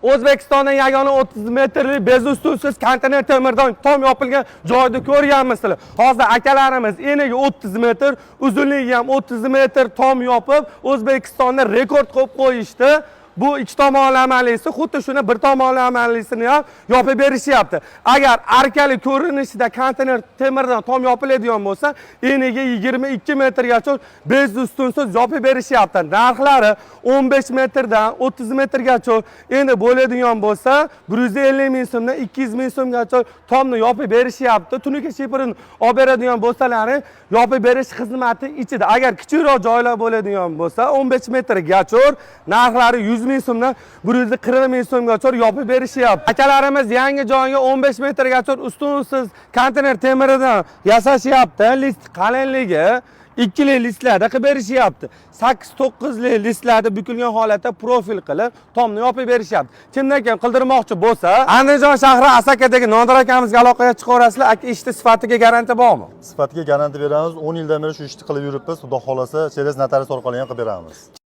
O'zbekistonda yagona 30 metrli без ustunsiz konteyner temirdan tom yopilgan joyni ko'rganmisizlar. Hozir akalarimiz eniga 30 metr, uzunligi ham 30 metr tom yopib, O'zbekistonda rekord qo'yib qo'yishdi. Bu ikki tomonlamalisi, xuddi shuni bir tomonlamalisini ham yopib berishyapti. Agar arkali ko'rinishida konteyner temirdan tom yopiladigan bo'lsa, eniga 22 metrgacha без ustunsiz yopib berishyapti. Narxlari 15 metrdan 30 metrgacha endi bo'ladigan bo'lsa, 150 ming so'mdan 200 ming so'mgacha tomni yopib berishyapti. Tunuka shiferini olib beradigan bo'lsalaring, yopib berish xizmati ichida. Agar kichikroq joylar bo'ladigan bo'lsa, 15 metrgacha narxlari 100 ming so'mdan 140 ming so'mgacha yopib berishyapti. Akalarimiz yangi joyga 15 metrgacha ustunsiz konteyner temiridan yasashyapti. List qalinligi ikkili listlarda qilib berishyapti. 8-9li listlarda bukilgan holatda profil qilib tomni yopib berishyapti. Kimdan kim qildirmoqchi bo'lsa, Andijon shahri, Asakadagi Nodir akamizga aloqaga chiqaverasizlar. Aka, ishni sifatiga garantiya bormi? Sifatiga garantiya beramiz. 10 yildan beri shu ishni qilib yuribmiz. Xudo xohlasa, через notarius orqali ham qilib beramiz.